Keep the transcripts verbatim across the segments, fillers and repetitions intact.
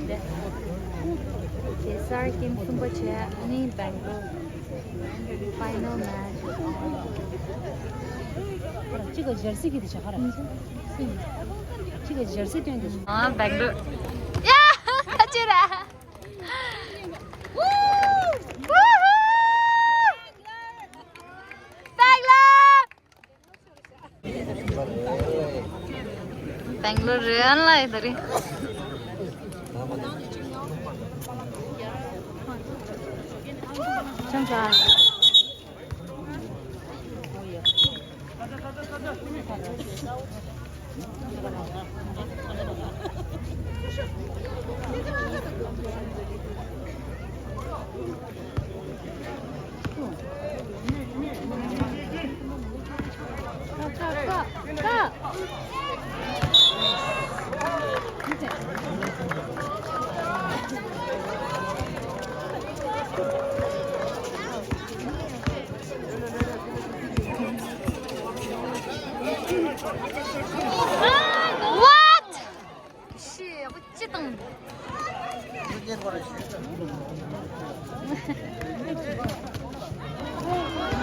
གེ་སར་ཀེམ་གསུམ་པ་བྱས། ཨ་ནི་སྦེང་ལོར་ཕའི་ནལ་མེ་ཆི། གཅིག་གི་ཇར་སི་གི་དེ་བྱ་ཁ་ར། གཅིག་གི་ཇར་སི་སྟོན་དེ། ཨ། སྦེང་ལོར། ཡ། ཁ་ཆེ་ར། སྦེང་ལོར། སྦེང་ལོར་རེད། ཨ་ལ་ཡི་ད་རེད། ཁྱོད་ཚ། What? ཤི། ཅི་དང་།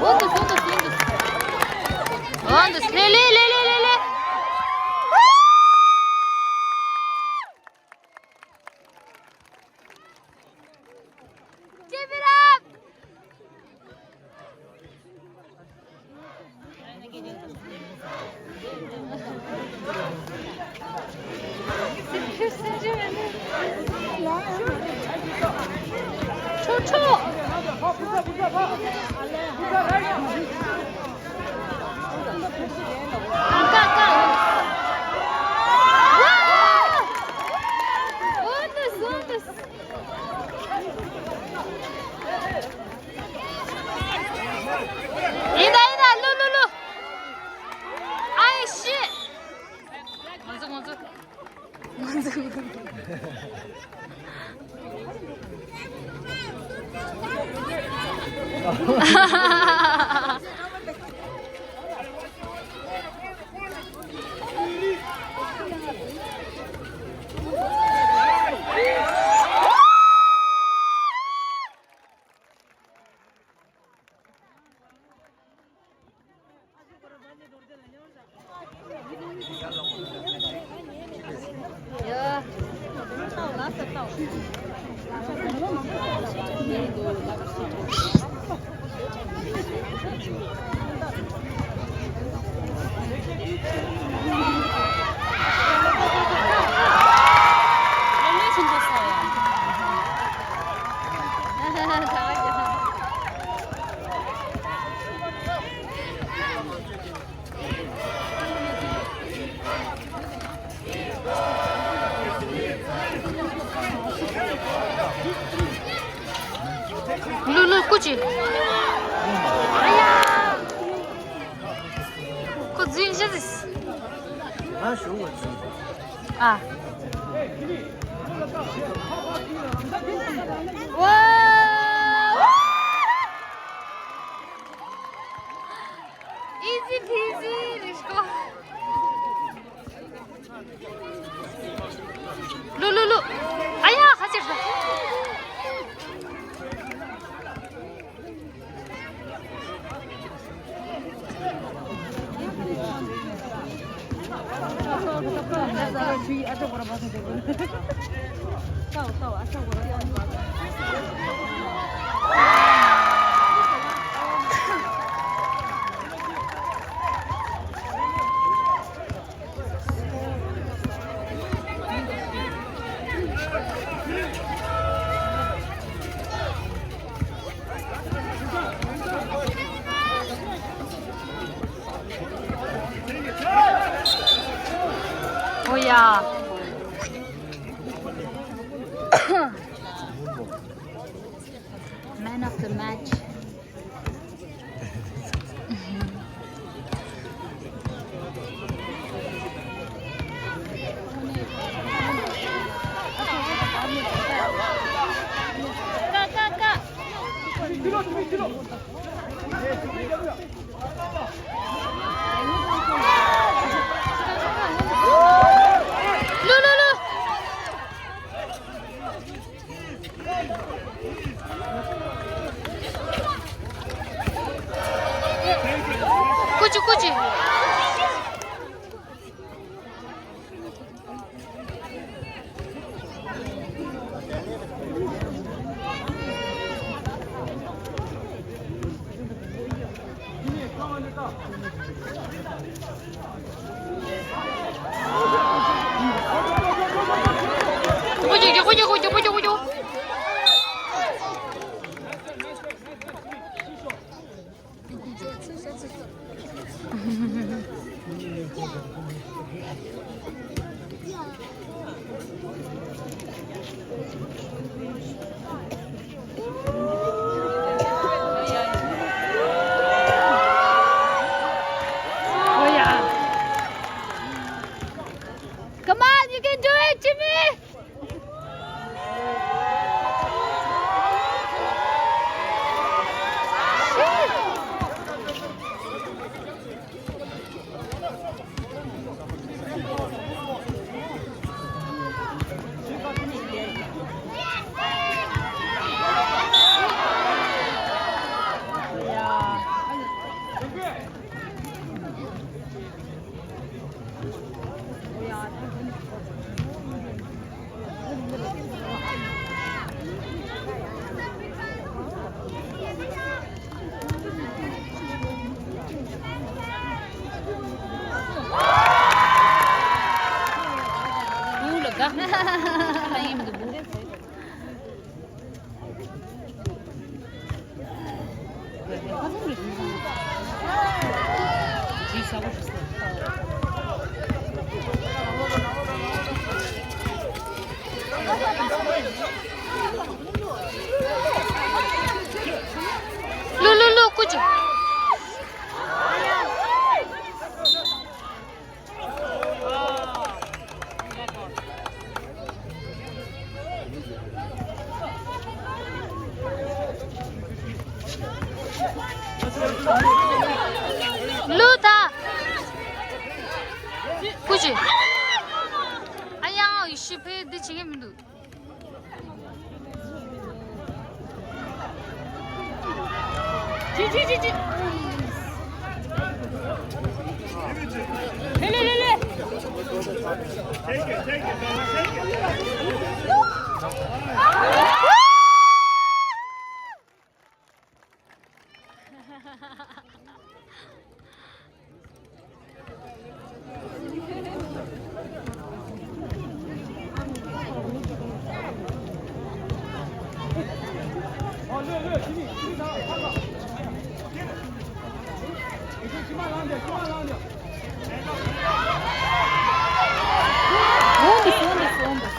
འོ་འདུག་འོ་འདུག་འོ་འདུག་ལེ་ལེ་ལེ་ལེ་ལེ་ལེ། Give it up! ཁྲོ་ཁྲོ། ཀ་ཀ་ཀ། འོ་འདུག་འོ་འདུག་ཡིན་ད་ཡིན་ད། ལུ་ལུ་ལུ། ཨའི་ཤི། ང་ཚོ་ང་ཚོ་ང་ཚོ། ལུ་ལུ་ཀུ་ཅི། ཁོ་འཛིན་བཞི་ཟིག་ང་ཞུ་བ་འཛིན། ཨ། ཝའོ། Easy peasy རེད་ཤག་ལུ་ལུ་ལུ། ཨ་ཡ། ཁ་ཆེར་ཟ། ཨོ་ཡ། Man of the match. ཅི་ཀུ་ཅི། ཀུ་ཅི་ཀུ་ཅི་ཀུ་ཅི་ཀུ་ཅི་ཀུ་ཅི། Come on, you can do it, Jimmy! ལུ་ལུ་ལུ་ཀུ་ཅི། ལུ་ད། ཀུ་ཅི། ཨ་ཡང་ཡེ་ཤེས་ཕེ་འདི་བྱེད་ཀྱི་མི་འདུག་ཅི་ཅི་ཅི་ཅི། ལེ་ལེ་ལེ་ལེ། འོང་དུ་སོང་དུ་སོང་དུ།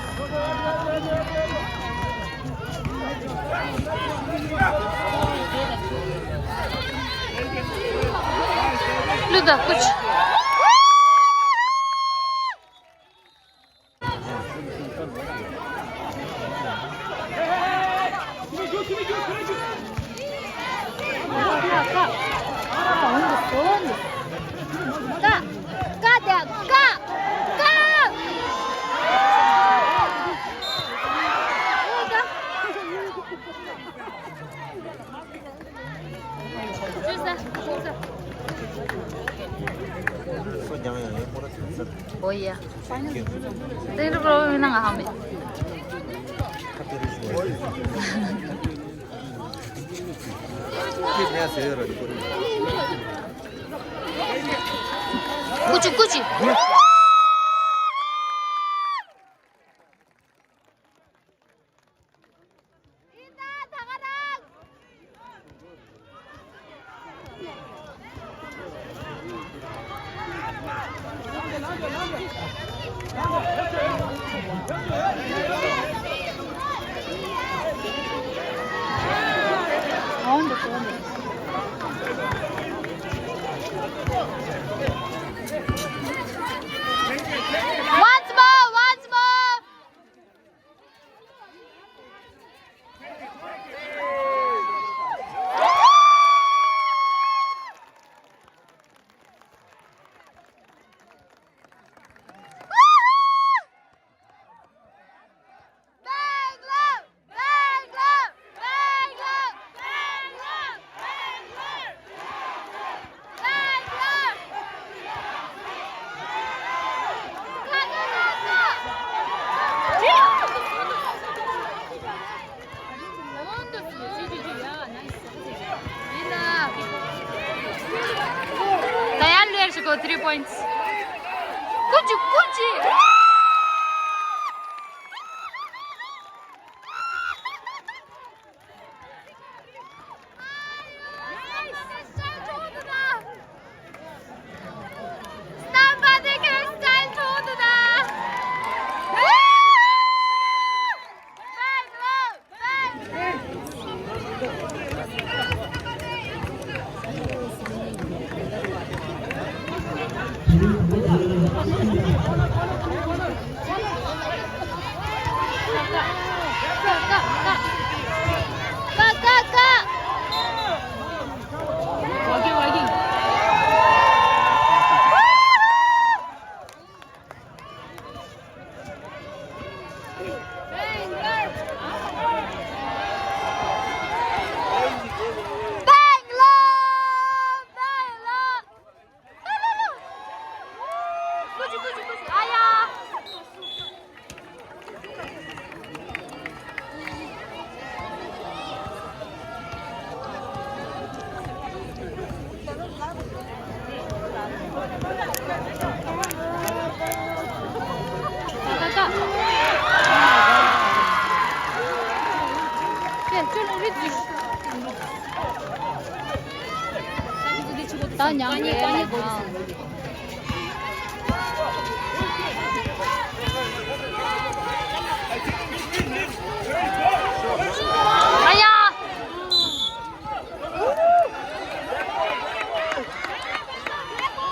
ཀླུ་དང་ཀུ་ཅི། ཨོ་ཡ། དེ་རུ་པོ་རོ་མི་ན་ང་ཧ་མེ། ཀུ་ཅི་ཀུ་ཅི། Once more, once more. Points. Good job, good job.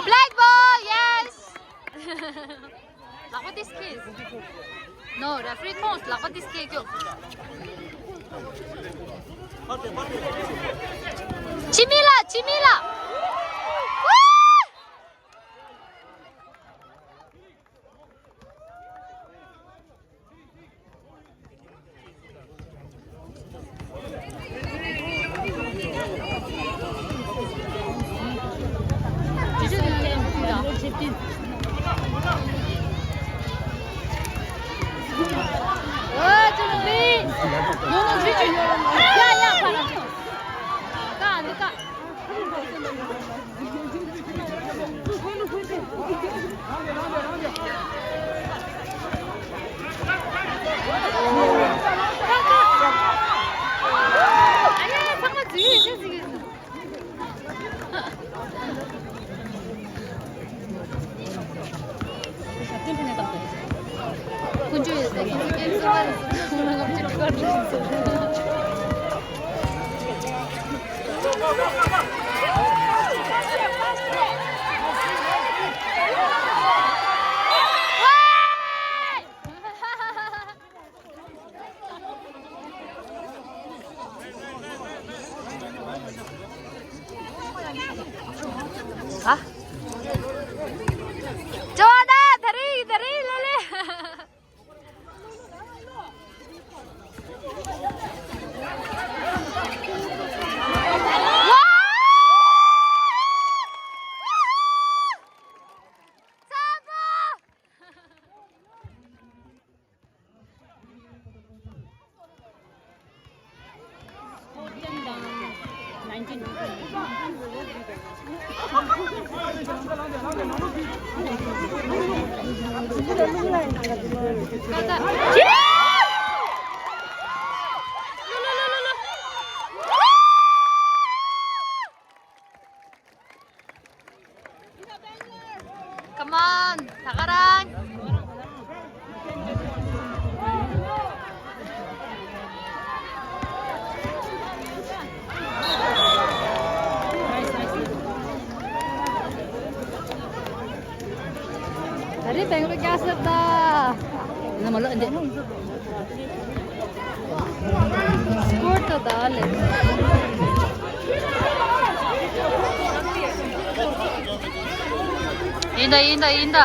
Black ball, yes. ལག་པ་དེ་སྐྱེས། No, referee མཐོང་། ལག་པ་དེ་སྐྱེས་ཀྱོ། ཆི་མི་ལ། ཆི་མི་ལ། ཨ། ཅོ་ད་ད་རེས་ད་རེས་ལེ་ལེ། Come on, ད་ག་རང་། ད་རེས་སྦེང་ལོར་རྒྱག་ས་ད། ན་མ་ལོ་འདི། སྐོར་ད་ད་ལེ། ཡིན་ད་ཡིན་ད་ཡིན་ད།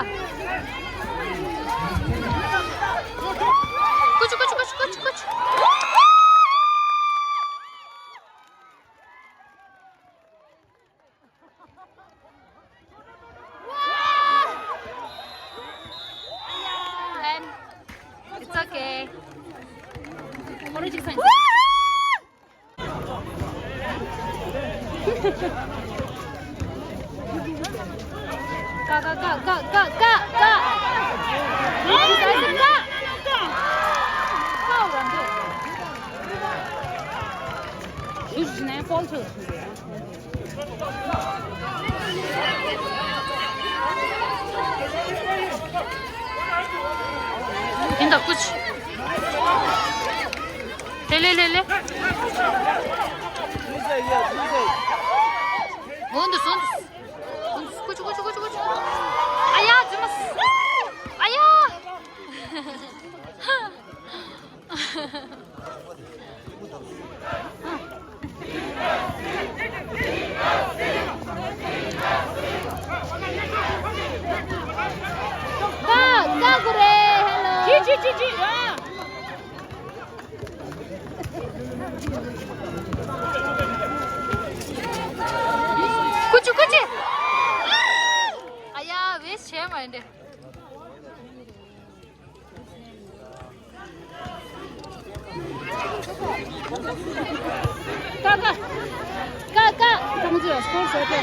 ཀུ་ཅུ་ཀུ་ཅུ་ཀུ་ཅུ་ཀུ་ཅུ། It's okay. What did you say? Come ཀ་ཀ་ཀ་ཀ་ཀ་ཀ། ཨེ་ཀ་ཀ་ཀ་ཀ། ཀ་འོ་ར་འདི། ཡུལ་ཞིག་ནས་ཧྥོལ་ཚོད་སོང་རེད། ཡིན་ད་ཀུ་ཆི། ལེ་ལེ་ལེ་ལེ། འོང་དུ་སོང་དུ། འོང་དུ་ཀུ་ཆི་ཀུ་ཆི་ཀུ་ཆི་ཀུ་ཆི། ཨ་ཡ་ཛི་མ། ཨ་ཡ། ཀ་ཀ་གུ་རེ་ཧེ་ལོ། ཅི་ཅི་ཅི་ཅི་ཡ། ཀུ་ཅི་ཀུ་ཅི། ཨ་ཡ་ཝེ་སི་བྱས་མ་ཡིན་ཏེ། ཀ་ཀ་ཀ་ཀ། ཁོང་ཚོས་སྐོར་བཟོ་སྟེ།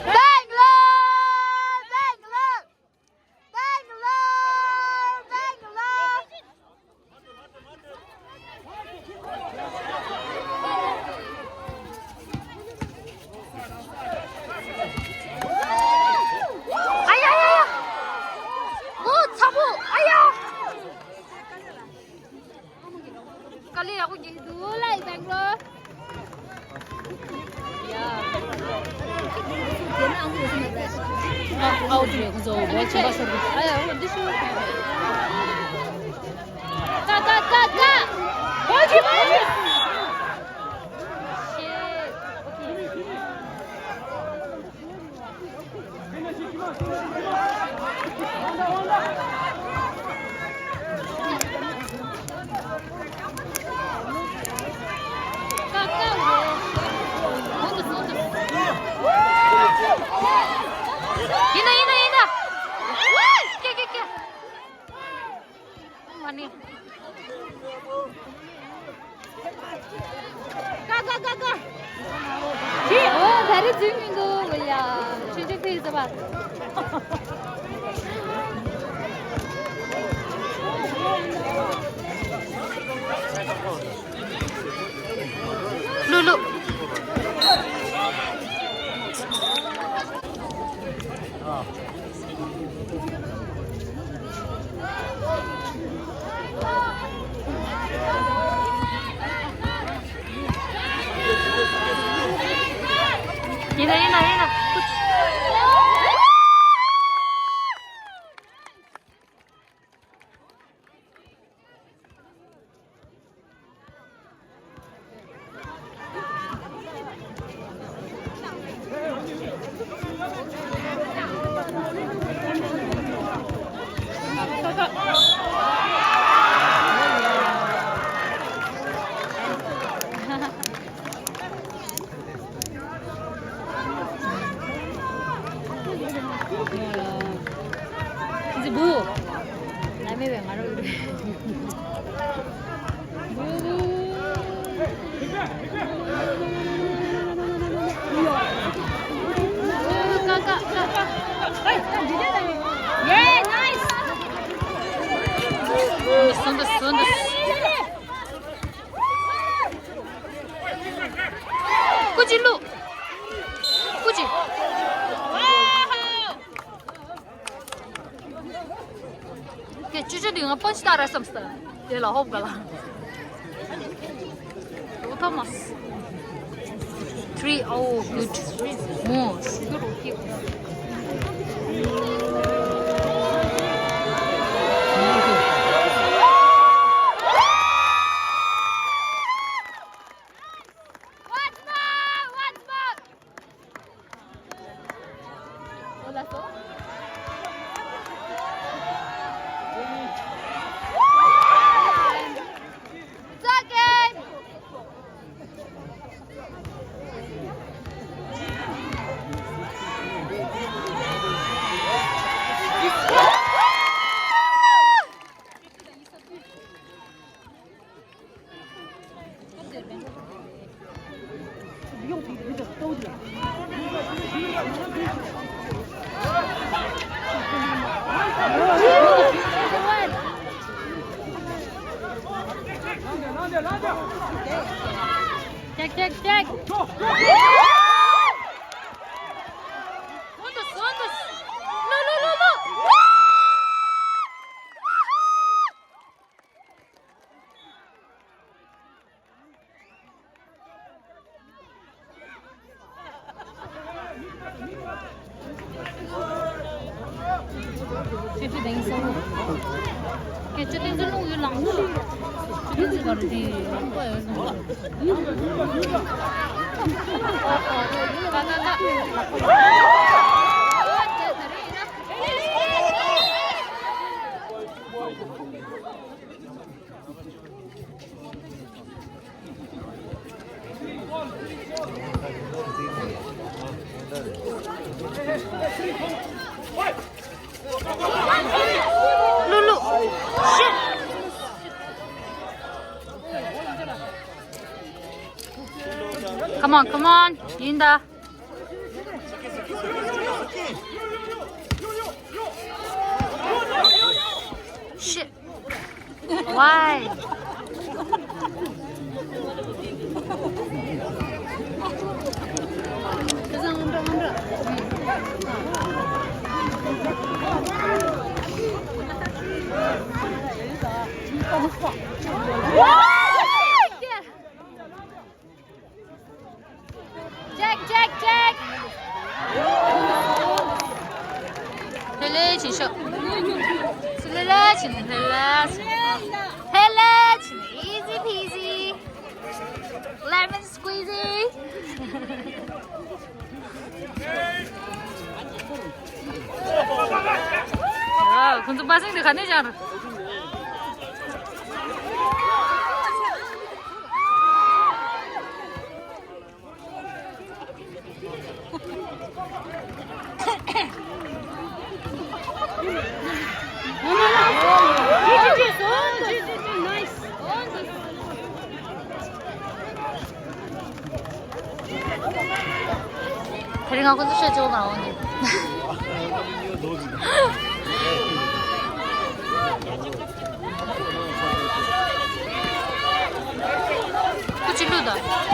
Bangalore! Bangalore! Bangalore! Bangalore! ཨ་ཡ་ཡ་ཡ། ལོ་ཚ་པོ་ཨ་ཡ། དཀའ་ལས་ཡག་པོ་རྒྱག་གི་འདུག་ལ་ཡི་བེང་ལོར། ཨའོ་ཏི་རེད་ཁོ་ཚོ་བོལ་ཆེན་པ་ཤོར་གི། ཨ་ཡ་འོ་འདི་ཤོར་གི། ཀ་ཀ་ཀ་ཀ། བོལ་ཆེན་བོལ་ཆེན། ཡིན་ན་ཡིན་ན་ཡིན་ན། ཀེ་ཀེ་ཀེ། མ་ནི། ཀ་ཀ་ཀ་ཀ། ཅི། ཨོ་ད་རེས་འཛུལ་མི་འདུག་ཡ། ཆུང་ཆུང་ཕི་ཟ་བ། ལུ་ལུ། ཡིན་ན་ཡིན་ན་ཡིན་ན། འདི་བུ། ལ་མེད་པའི་ང་རོ། ཡེ་ནའིས། སོན་དུ་སོན་དུ། ཀུ་ཅི་ལུ། ཀུ་ཅི། ཀེ་ཅུ་ཅུ་འདི་ང་པོན་ཆི་ཏ་ར་སམ་སྟ། དེ་ལ་ཧོབ་ག་ལ། ཨོ་ཐོ་མཱས། Three, oh, good. Moves. Good, okay. Once more, once more. It's okay. Check, check. Look, look, look, look. Look, look. Shit. Come on, come on. ཡིན་ད། Shit. Why? Check, check, check. ལྷོད་ལྷོད་བྱེད་ཤོག་ལྷོད་ལྷོད་བྱེད་ནས་ལྷོད་ལྷོད་བྱེད། ལྷོད་ལྷོད་བྱེད་ནས། Easy peasy. Lemon squeezy. ཨ། ཁོང་ཚོ་པ་སེང་དེ་ག་ནས་བཞག་ར། དེ་རིང་ང་ཁོ་ཚོ་ཤོད་ཆོག་ག་འོང་ནི། ཁོ་ཅི་ལུགས་དང་།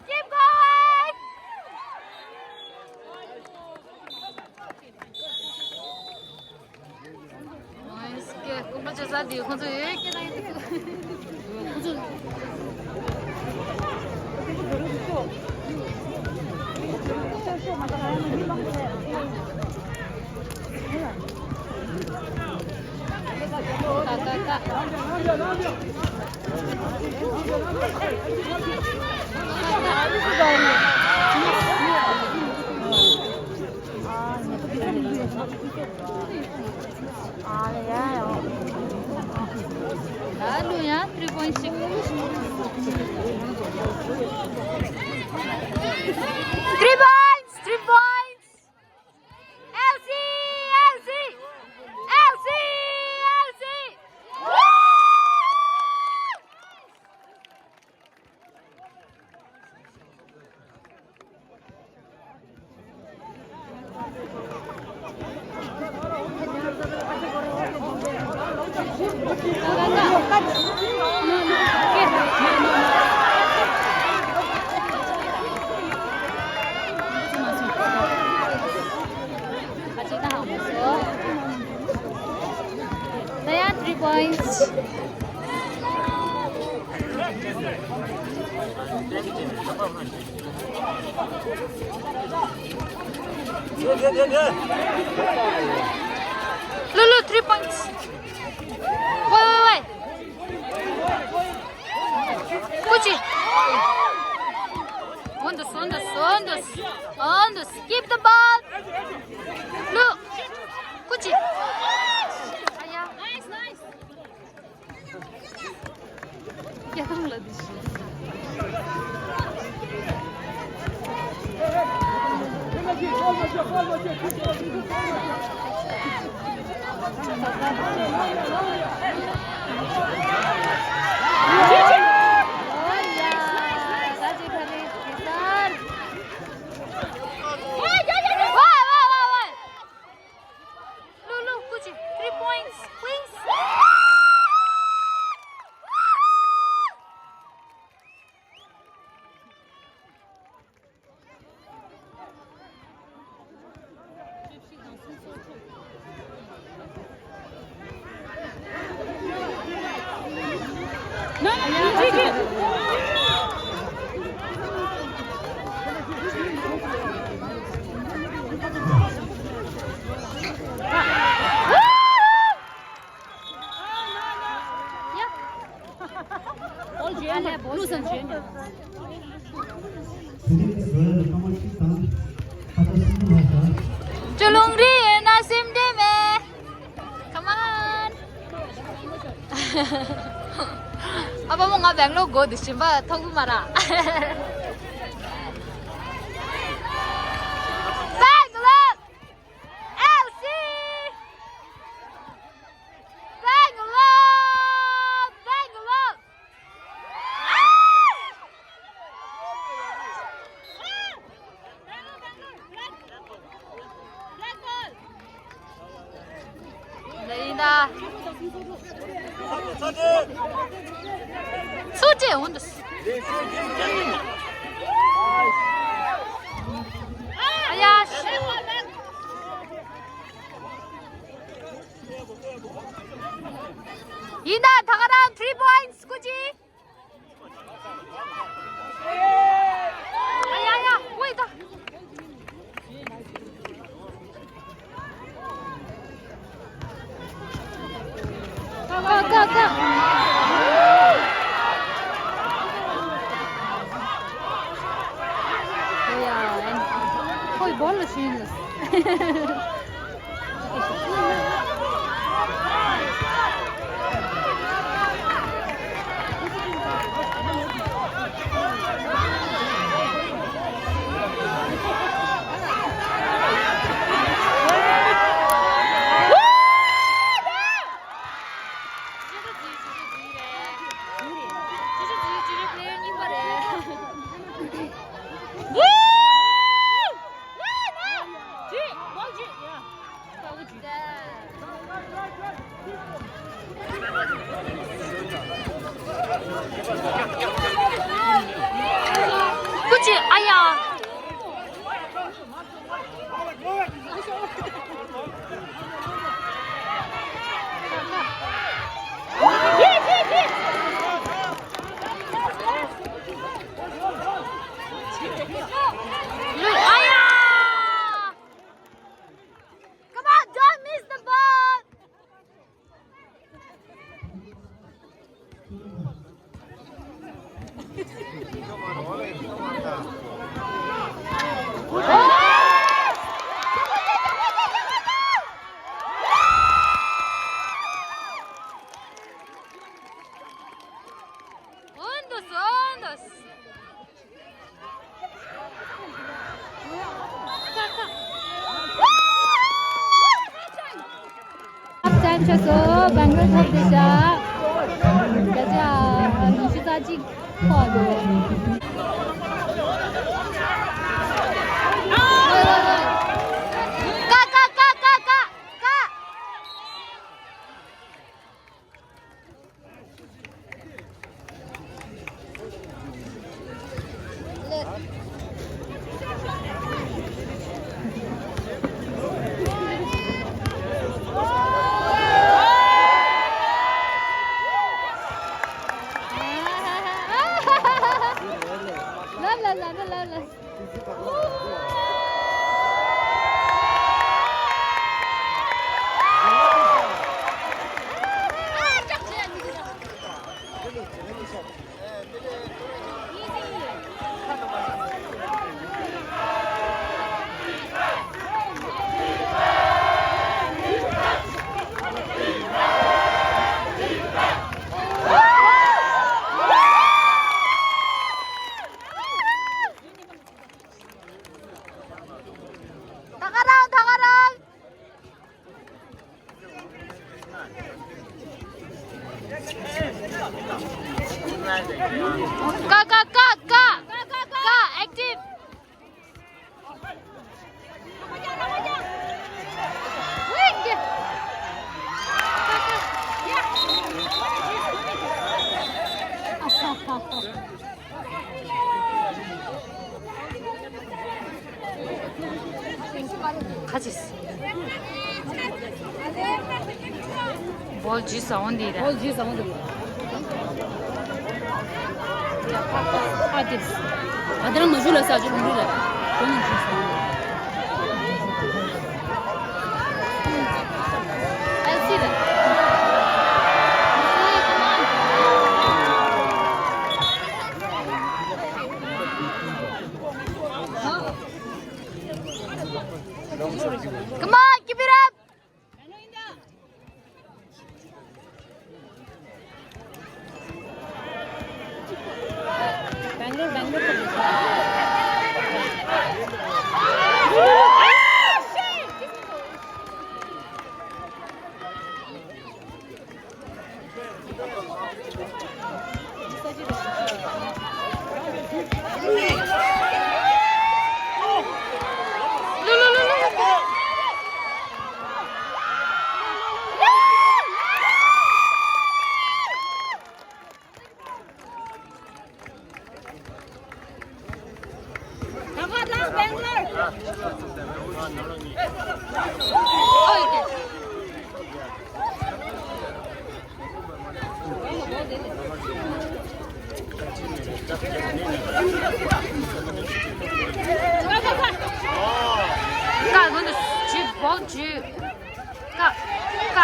Keep going! Nice. ཀེ། རྐང་པ་ཆེ་ས་དེ་ཁོང་ཚོ་ཡོད་ཀྱི་ན་ཡོད་ཀྱི། ཁོང་ཚོ། Three points! Three points! L C! L C! L C! L C! Three points. Lulu, three points. Wait, wait, wait. On this, on this, keep the ball. Look, Kuchi. Aya. Nice, nice. Look, look, Kuchi, three points, please. ཅོ་ལུང་རི་ཡོད་ན་སེམས་ཁྲལ་མེད། Come on. ཨ་ཕ་མོ་ང་སྦེང་ལོར་སྒོ་འདི་བཞིན་པ་ཐོག་བུ་མ་ར། སྦེང་ལོར། ཨེལ་སི། སྦེང་ལོར། སྦེང་ལོར། ཡིན་ད། ཚུར་སྤྲད་འོང་དུ། ཨ་ཡ། ཡིན་ད་ད་ག་རང་three points སྐུ་མཁྱེན། ཨ་ཡ་ཡ། ཝེ་ད། ཀ་ཀ་ཀ། ཨ་ཡ། ཁོའི་བོ་ལ་ཤིན། ཀུ་ཅི། ཨ་ཡ། Come on, don't miss the ball. ཨ་ཅན་ཆ་སོ་སྦེང་ལོར་ཐོབ་བསྡད་ཤག་བརྒྱ་ཆ་ཉི་ཤུ་རྩ་གཅིག་ཐོབ་འདུག་ཀ་ཀ་ཀ་ཀ་ཀ་ཀ། Love, love, love, love, love. ཁ་ཅིག་བོལ་ཇི་ས་འོང་འདི་ར། བོལ་ཇི་ས་འོང་འདི་ར། ཨ་ཏིས། ཨ་ཏི་རང་མ་ཞུ་ལ་ས་ཞུ་ལུང་རུ་ལ། གོ་ནི་ཇི་ས་འོང་། ཨ་སི་ར། Come on, keep it up! Bangalore, Bangalore. ཀ་གོན་དུ་ཇུ་བོག་ཇུ། ཀ་ཀ།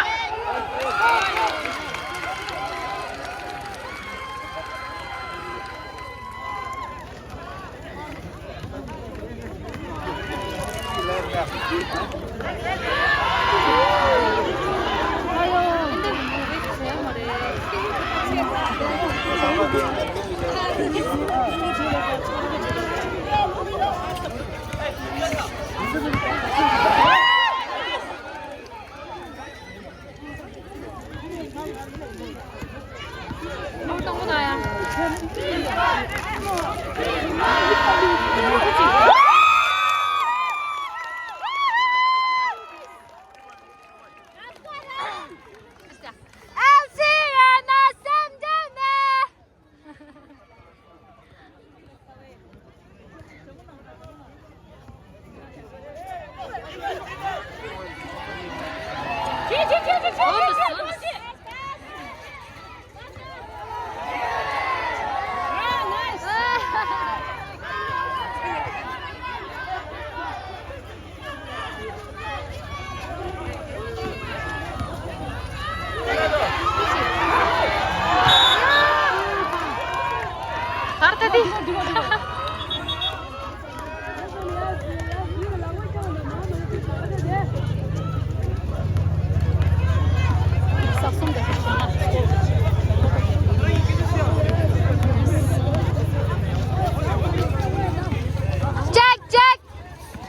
Check, check,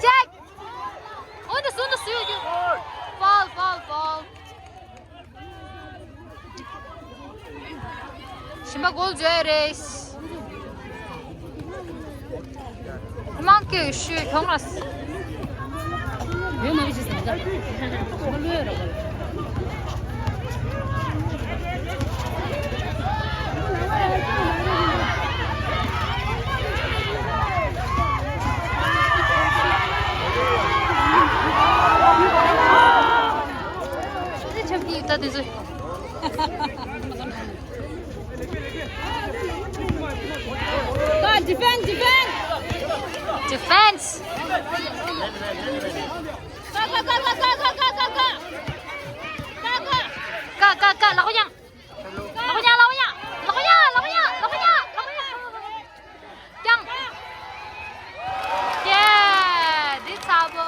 check. འོ་ད་སུ་འདུག་སུ་ཡོད་རྒྱུ། Foul, foul, foul. ཞིམ་པ་གོལ་བརྗོད་རེད། མང་གི་ཤུ་ཁྱོང་ར། ཡོད་མ་གི་ཅི་སང་ད། ལོས་ར། ཆབ་ཀྱི་ད་དེ་ཚོ། Go, defend, defend! Defense! Go, go, go! Go, go, go! ལག་པ་བརྐྱངས། ལག་པ་བརྐྱངས། ལག་པ་བརྐྱངས། ལག་པ་བརྐྱངས། ལག་པ་བརྐྱངས། ལག་པ་བརྐྱངས། ལག་པ་བརྐྱངས། ཀྱེ། འདི་ཚ་པོ།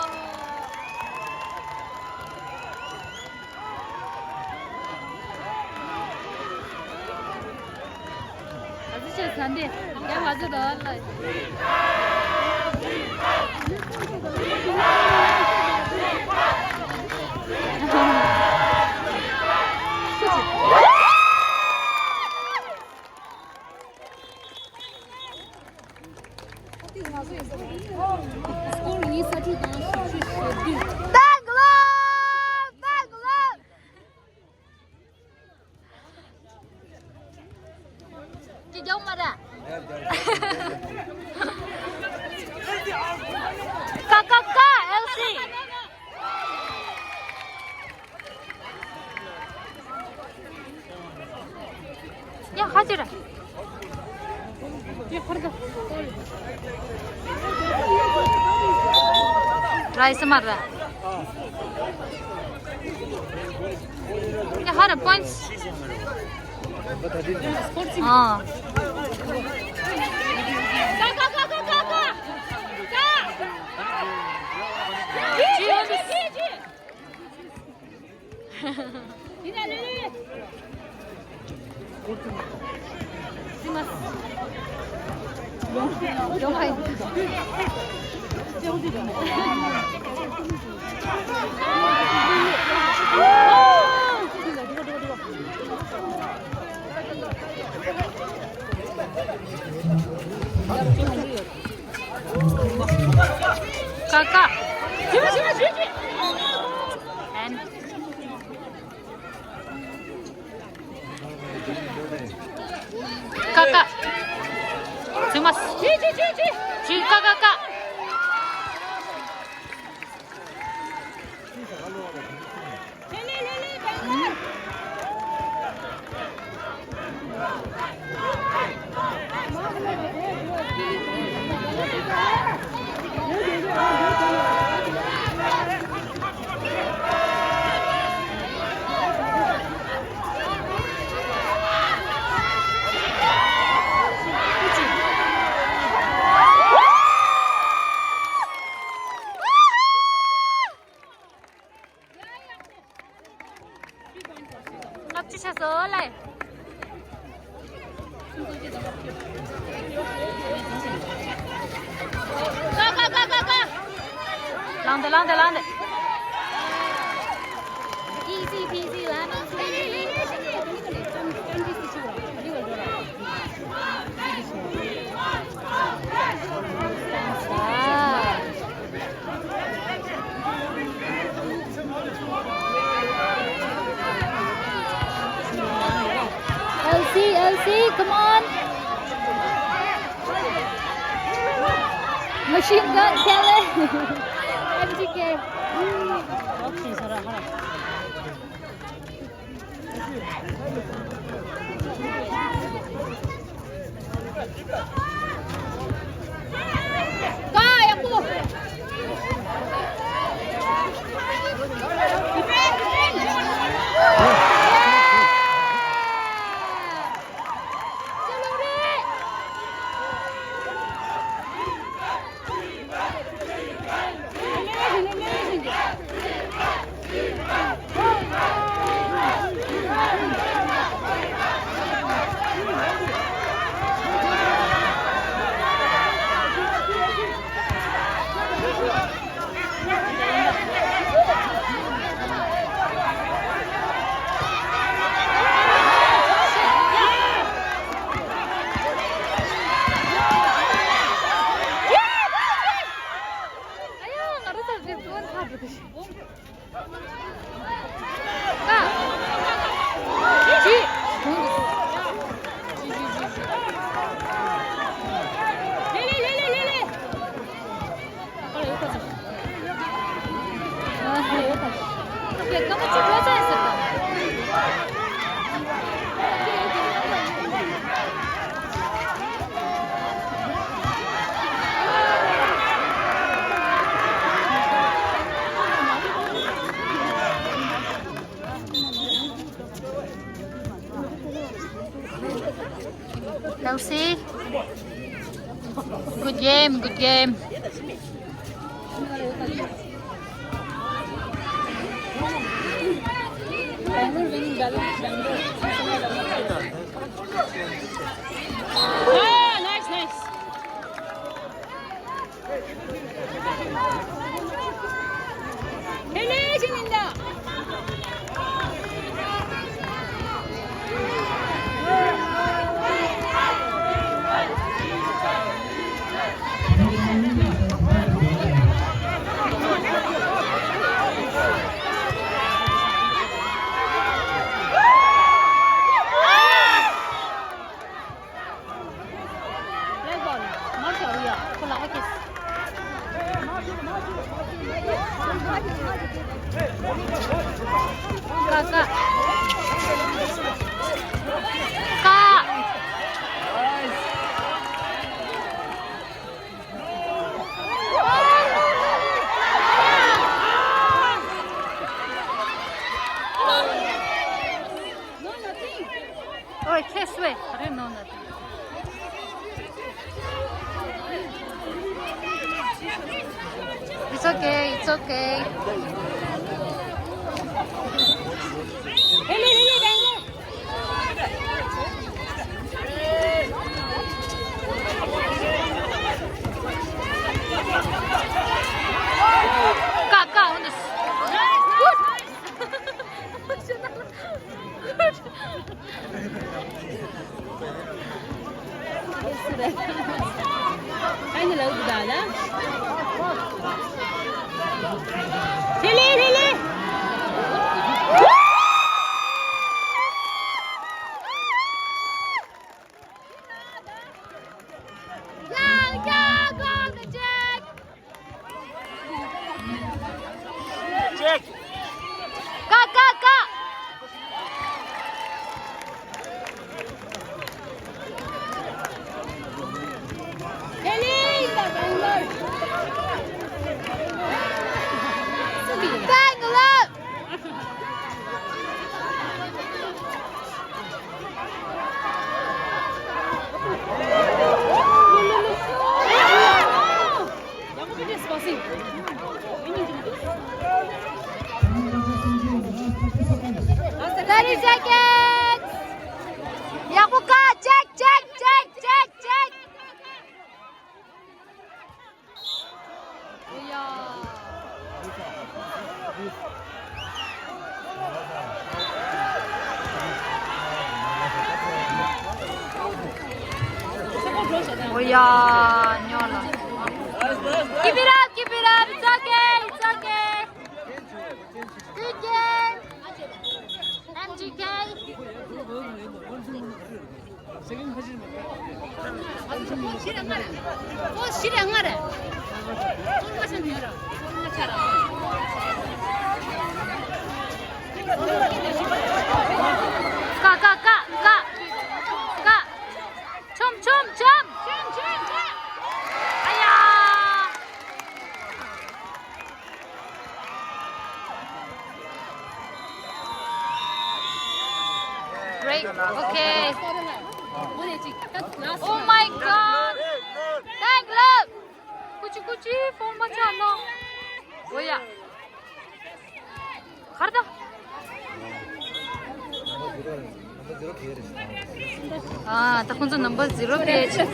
ག་ཚོད་བྱས་ཟ་འདི། ཡང་ང་ཚོ་རོ་ལ། སྐོར་ཉི་ཤུ་རྩ་དྲུག་དང་བཞི་བཅུ་ཞེ་བདུན། Bangalore! Bangalore! ཀྱི་རྒྱག་མ་ར། ཀ་ཀ་ཀ་ཨེལ་སི། ར་ཡི་སི་མ་ར། ཡ་ཧ་ར་པོན་སི། ཨ། ཀ་ཀ། ཨན། ཀ་ཀ། ཚིག་མ། ཅི་ཅི་ཅི་ཅི། ཅི་ཀ་ཀ་ཀ། ལྔ་བཅུ་ཆ་སོ་ལེ། ལངས་ཏེ་ལངས་ཏེ་ལངས་ཏེ། Easy peasy lemon squeezy. Elsie, Elsie, come on. Machine gun, Kelly. M G K. Elsie. Good game, good game. Bangalore winning balance, Bangalore. Ah, nice, nice. It's okay, it's okay. Ka, ka, on this. Check. Ka, ka, ka. Bangalore. Thirty seconds. ཡག་པོ་ཀ། Check, check, check, check, check. ཨོ་ཡ། ཉོ་ལ། Keep it up, keep it up. It's okay, it's okay. Good game. M G K. ཀ་ཀ་ཀ་ཀ་ཀ། ཆོམ་ཆོམ་ཆོམ། ཨ་ཡ། Break. Okay. Oh my God. Thank love. ཀུ་ཅི་ཀུ་ཅི་ཕོར་མ་ཆག་ནོ། ཨོ་ཡ། གར་ད། ཨ། ད་ཁོང་ཚོ་number zero page།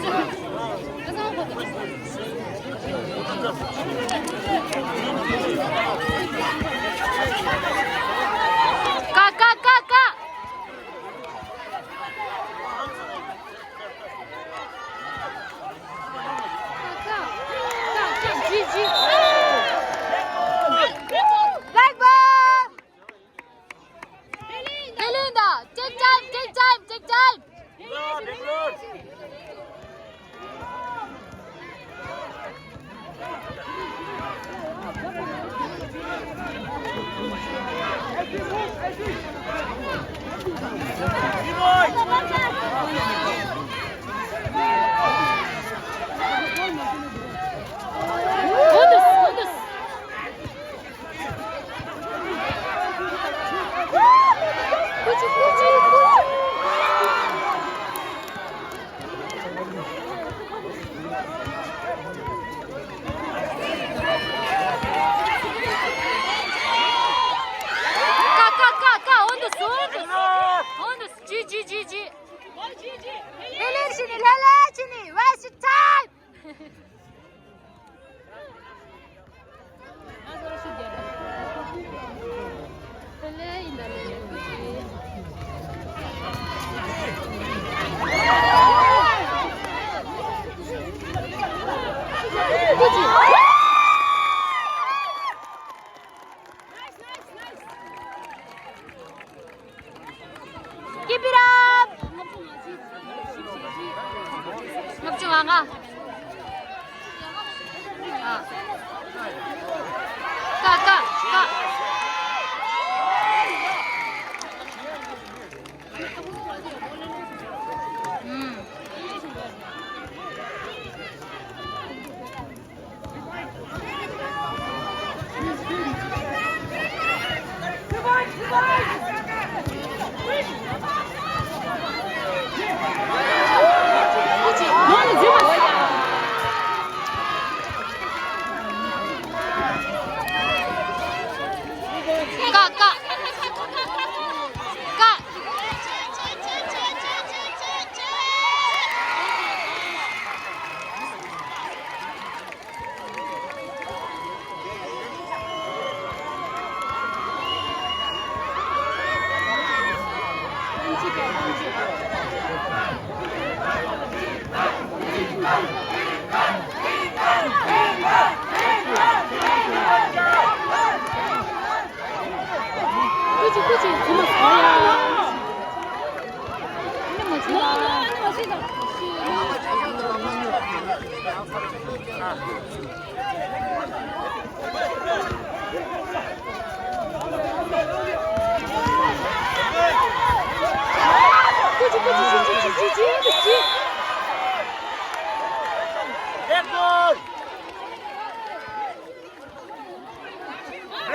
ཀ་ཀ་ཀ་ཀ། Black ball! Belinda, take time, take time, take time.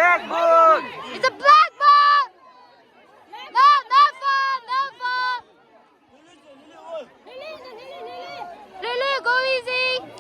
Black ball! It's a black ball! No, no foul, no foul! Lily, go easy!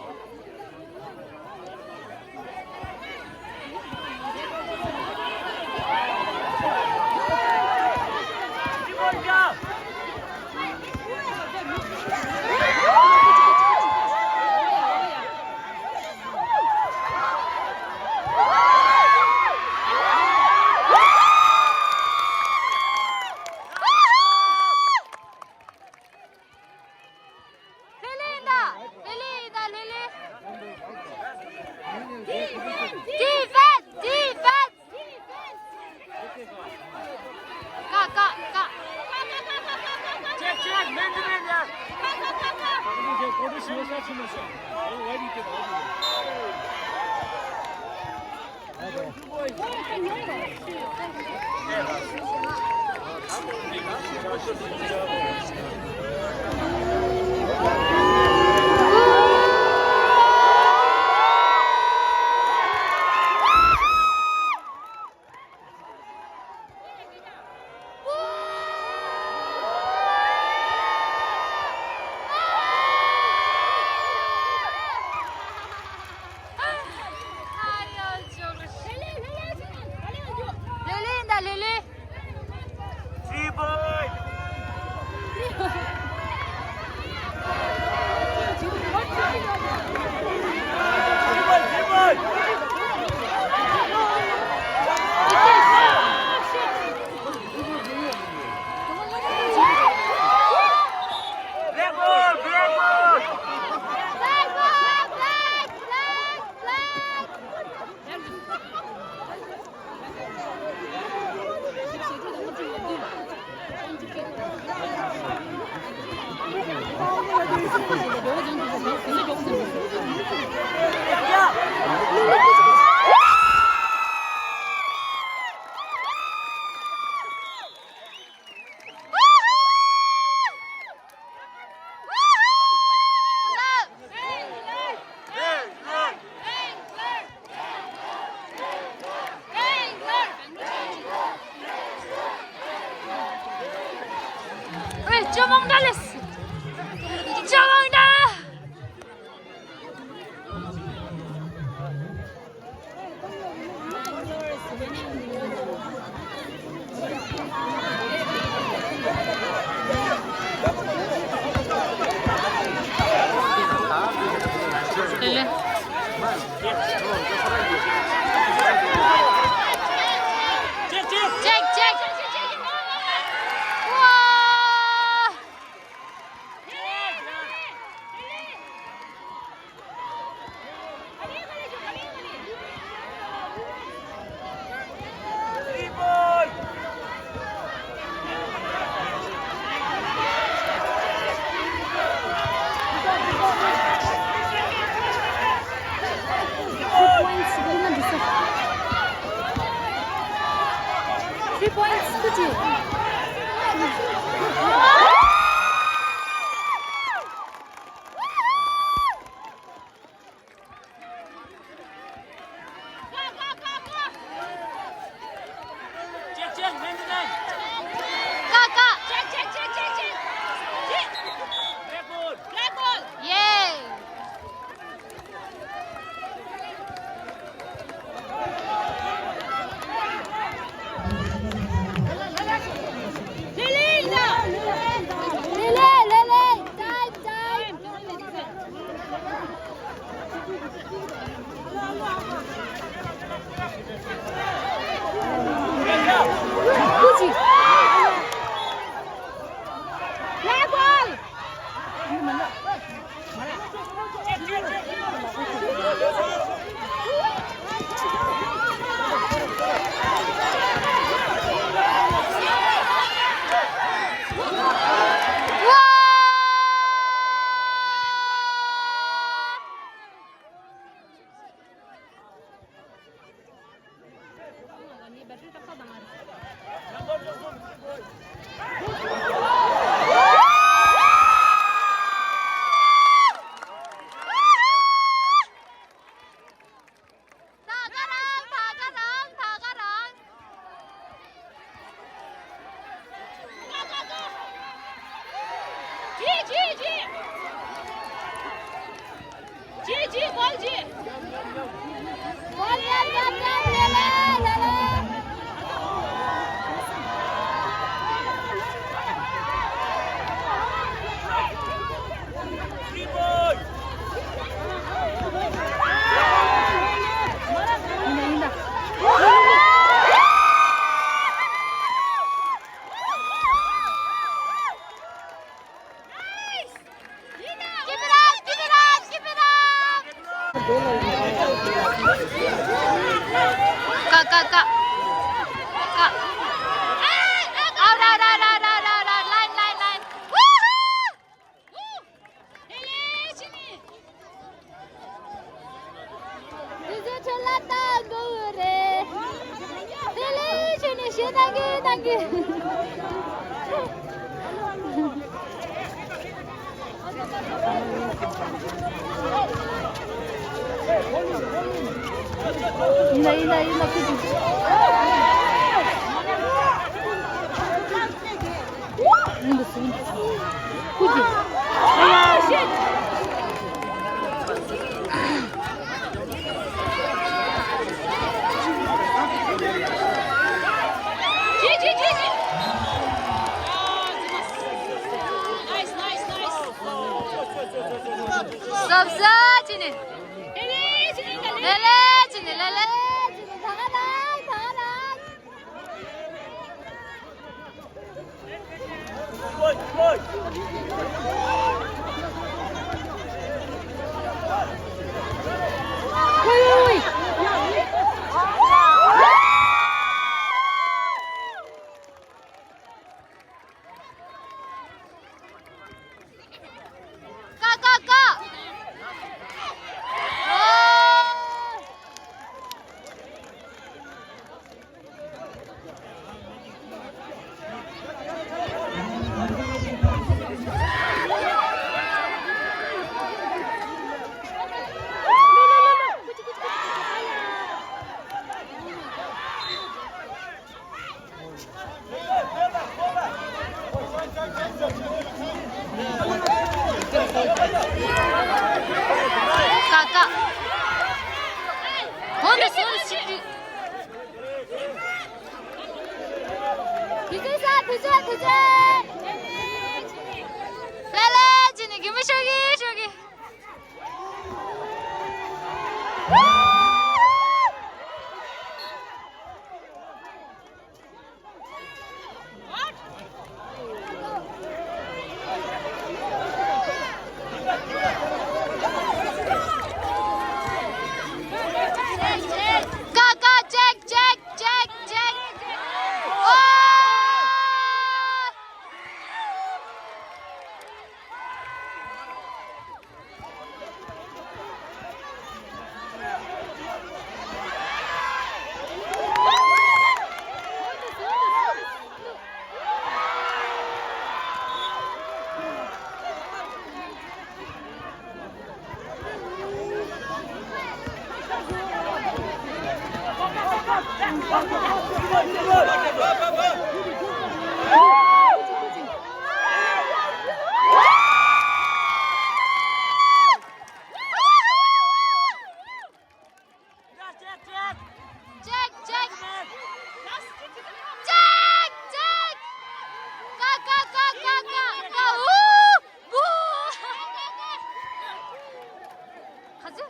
Defense! Defense! Go, go, go! Check, check! Man to man, yeah! Check, check. Three points. ཀ་ཀ་ཀ། Out, out, out, out, out, out, out, line, line, line. Woohoo! དེ་ཚོ་ཁྲོད་ལ་བཏང་དགོས་རེད། དེ་ལས་ཕྱི་ནས་ཞེ་སྡང་གི་སྡང་གི། ཡིན་ལ་ཡིན་ལ་ཡིན་ལ། ཁུ་ཅི། ཁུ་ཅི། ཨ་ཡ། སོབ་སོ་ཅི་ནི། ལེ་ལེ་ཅི་ནི་ལེ་ལེ། ཀ་ཀ་ཀ། ཀ་ཀ། ཧོན་དུ་སོང་ཞིག་དུས། དུས་ཚོད་ས་དུས་ཚོད་དུས་ཚོད། ལ་ལ་ཅི་ནི་གི་མི་ཤོག་གི་ཤོག་གི། ཀ་ཀ་ཅེག་ཅེག་ཅེག་ཅེག། ཨོ། Check, check. Check, check. Ka, ka, ka, ka, ka, ka. Ooh! Boo! Kazu?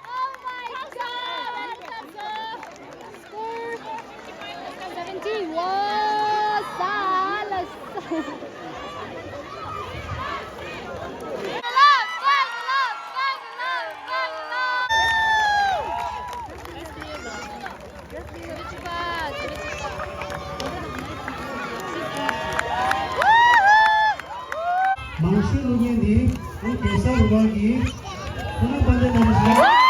Oh my God! Score seventeen. Wow, Salas. མང་ཤོས་བླུག་མཁན་འདི་ཨོ་གེ་སར་རུ་ཁག་གི་ཕུ་ནུ་དཔལ་ལྡན་རྣམ་པ་ཞིག